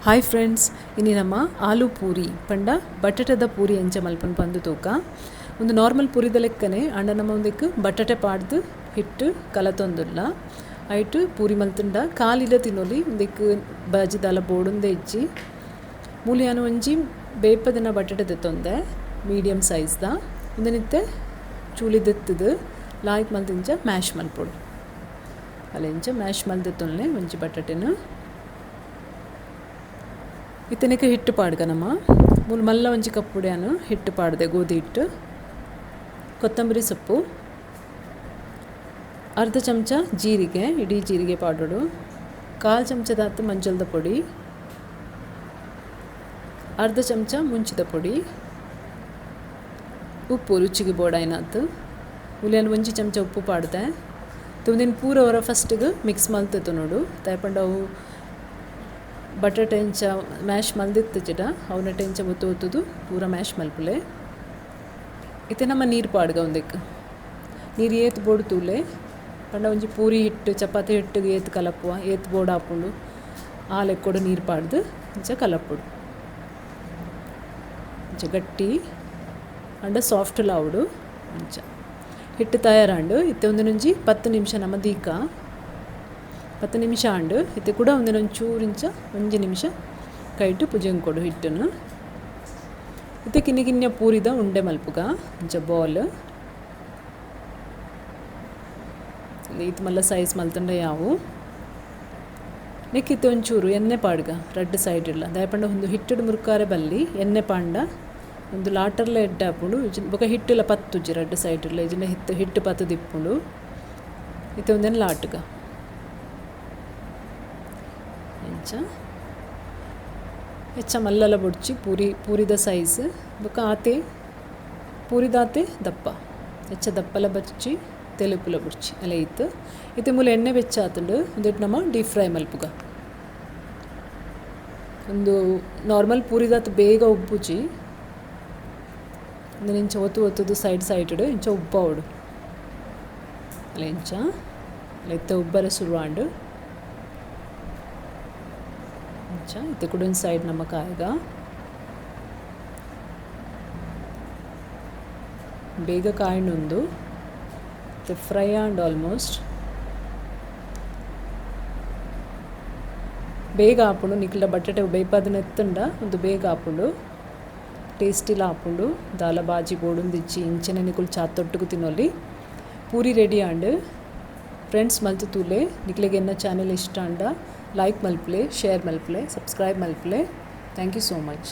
Hi friends, ಇನಿ ನಮ್ಮ ಆಲೂ ಪೂರಿ ಪಂಡ ಬಟಟದ ಪೂರಿ ಎಂಚ ಮಲ್ಪುನು ಪಂದ್ ತೂಕ. ಒಂದು ನಾರ್ಮಲ್ ಪೂರಿದ ಲೆಕ್ಕನೆ ಅಂಡ ನಮ್ಮ ಒಂದಕ್ಕೆ ಬಟಟೆ ಪಾಡ್ದು ಹಿಟ್ಟು ಕಲತೊಂದುಲ್ಲ. ಐಟ್ ಪೂರಿ ಮಲ್ತುಂಡ ಕಾಲಿಲ ತಿನ್ನೊಲಿ, ಒಂದಕ್ಕೆ ಬಾಜಿದಾಲ ಬೋಡುಂದೆ ಇಜ್ಜಿ. ಮೂಲಿಯಾನು ಒಂಜಿ ಬೇಪದಿನ ಬಟಟೆ ದೆತ್ತೊಂದೆ ಮೀಡಿಯಂ ಸೈಜ್ದ ಉಂದೆನಿತ್ತೆ ಚೂಲಿ ದೆತ್ತದು ಲಾಯ್ಕ್ ಮಲ್ತಿಂಚ ಮ್ಯಾಶ್ ಮಲ್ಪೊಡು. ಅಲೆಂಚ ಮ್ಯಾಶ್ ಮಲ್ದೆತ್ತೊನ್ಲೆ ಒಂಜಿ ಬಟಟೆನು. ಇತ್ತನೆಕ್ ಹಿಟ್ಟು ಪಾಡ್ಗ ನಮ್ಮ ಮೂಲು ಮಲ್ಲ ಒಂಜಿ ಕಪ್ಪುಡ್ಯಾನು ಹಿಟ್ಟು ಪಾಡ್ದೆ ಗೋಧಿ ಹಿಟ್ಟು, ಕೊತ್ತಂಬರಿ ಸೊಪ್ಪು, ಅರ್ಧ ಚಮಚ ಜೀರಿಗೆ, ಇಡೀ ಜೀರಿಗೆ ಪಾಡೋಡು, ಕಾಲು ಚಮಚದಾತ್ ಮಂಜಲ್ದ ಪೊಡಿ, ಅರ್ಧ ಚಮಚ ಮುಂಚಿದ ಪೊಡಿ, ಉಪ್ಪು ರುಚಿಗೆ ಬೋಡಾಯ್ನಾತ್, ಉಲಿಯನ್ ಒಂಜಿ ಚಮಚ ಉಪ್ಪು ಪಾಡ್ದೆ. ತುಂದಿನ ಪೂರ ಹೊರ ಫಸ್ಟಿಗೆ ಮಿಕ್ಸ್ ಮಲ್ತಿತ್ತು ನೋಡು. ದಾಯೆಪಂಡ ಅವು ಬಟಟೆ ಇಂಚ ಮ್ಯಾಶ್ ಮಲ್ದಿತ್ತಿಜಿಡ ಅವನ ಟೆಂಚ ಒತ್ತು ಒತ್ತುದು ಪೂರ ಮ್ಯಾಶ್ ಮಲ್ಪುಲೆ. ಇತ್ತೆ ನಮ್ಮ ನೀರು ಪಾಡ್ಗ ಒಂದಕ್ಕೆ ನೀರು ಏತ್ ಬೋಡು ತೂಲೆ. ಪಂಡ ಒಂಜಿ ಪೂರಿ ಹಿಟ್ಟು ಚಪಾತಿ ಹಿಟ್ಟಿಗೆ ಏತ್ ಕಲಪುವ ಏತ್ ಬೋಡು ಆಪುಂಡು ಆ ಲೆಕ್ಕೊಡು ನೀರು ಪಾಡ್ದು ಇಂಚ ಕಲಪೊಡು. ಇಂಚ ಗಟ್ಟಿ ಅಂಡ ಸಾಫ್ಟ್ ಲಾವುಡು ಇಂಚ ಹಿಟ್ಟು ತಯಾರಾಂಡು. ಇತ್ತೆ ಒಂದಿನೊಂಜಿ 10 ನಿಮಿಷ ನಮ್ಮ ದೀಕ 10 ನಿಮಿಷ ಆಂಡು. ಇತ್ತೆ ಕೂಡ ಒಂದಿನೊಂದು ಚೂರು ಇಂಚ ಒಂಜಿ ನಿಮಿಷ ಕೈಟು ಪುಜೆಂಕೊಡು ಹಿಟ್ಟನ್ನು. ಇತ್ತೆ ಕಿನ್ನಿ ಕಿನ್ಯ ಪೂರಿದ ಉಂಡೆ ಮಲ್ಪುಗ ಇಂಚ ಬಾಲ್ ಈತ್ ಮಲ್ಲ ಸೈಜ್ ಮಲ್ತಂಡ ಯಾವು. ನೆಕ್ಕಿತ್ತೆ ಒಂಚೂರು ಎಣ್ಣೆ ಪಾಡ್ಗ ರಡ್ಡ್ ಸೈಡ್ ಇಲ್ಲ ದಾಯಪಂಡ ಒಂದು ಹಿಟ್ಟುಡು ಮುರುಕಾರೆ ಬಲ್ಲಿ ಎಣ್ಣೆ ಪಾಂಡ ಒಂದು ಲಾಟರ್ಲ ಎಡ್ಡೆ ಆಪುಂಡು. ಬೊಕ ಹಿಟ್ಟುಲ ಪತ್ತುಜಿ ರಡ್ಡ್ ಸೈಡ್ ಇಲ್ಲ ಇಜಿಂಡ ಹಿಟ್ಟು ಹಿಟ್ಟು ಪತ್ತು ದಿಪ್ಪುಂಡು. ಇತ್ತೆ ಒಂದೇನು ಲಾಟುಗ ಇಂಚ ಹೆಚ್ಚ ಮಲ್ಲಲ ಬೊಡ್ಚಿ ಪೂರಿ ಪೂರಿದ ಸೈಜ್ ಬೊಕ ಆತೆ ಪೂರಿದಾತೆ ದಪ್ಪ ಹೆಚ್ಚ ದಪ್ಪಲ ಬಚ್ಚಿ ತೆಲುಪುಲ ಬುಡ್ಚಿ ಅಲ್ಲ ಇತ್ತು. ಇತ್ತೆ ಮೂಲ ಎಣ್ಣೆ ಬೆಚ್ಚ ಆತುಂಡು ಒಂದಿಟ್ಟು ನಮ್ಮ ಡೀಪ್ ಫ್ರೈ ಮಲ್ಪುಗ. ಒಂದು ನಾರ್ಮಲ್ ಪೂರಿದಾತು ಬೇಗ ಉಬ್ಬುಜಿ, ಅಂದ್ರೆ ಇಂಚ ಒತ್ತು ಒತ್ತುದು ಸೈಡ್ ಸೈಡ್ ಇಂಚ ಉಬ್ಬಾವಡು ಅಲ್ಲ ಇಂಚ ಅಲ್ಲ ಇತ್ತೆ ಉಬ್ಬರ ಶುರುವಾಂಡು ಇಂಚ. ಇತ್ತೆ ಕುಡೊಂಜಿ ಸೈಡ್ ನಮ್ಮ ಕಾಯಗ ಬೇಗ ಕಾಯ್ನುಂದು ಇತ್ತೆ ಫ್ರೈ ಆಂಡ್ ಆಲ್ಮೋಸ್ಟ್ ಬೇಗ ಆಪುಂಡು. ನಿಕ್ಲ ಬಟಟೆ ಬೇಯ್ಪಾದಿನ ಎತ್ತುಂಡ ಒಂದು ಬೇಗ ಆಪುಂಡು, ಟೇಸ್ಟಿಲ ಆಪುಂಡು. ದಾಲ ಬಾಜಿ ಬೋಡುಂದಿಜ್ಜಿ ಇಂಚನೆ ನಿಕುಲು ಚಾತೊಟ್ಟುಗು ತಿನ್ನೊಲಿ. ಪೂರಿ ರೆಡಿ ಆಂಡ್. ಫ್ರೆಂಡ್ಸ್ ಮಲ್ತು ತೂಲೆ. ನಿಕ್ಲೆಗ್ ಎನ್ನ ಚಾನೆಲ್ ಇಷ್ಟ ಆಂಡ ಲೈಕ್ ಮಲ್ಪುಲೆ, ಶೇರ್ ಮಲ್ಪುಲೆ, ಸಬ್ಸ್ಕ್ರೈಬ್ ಮಲ್ಪುಲೆ. Thank you so much.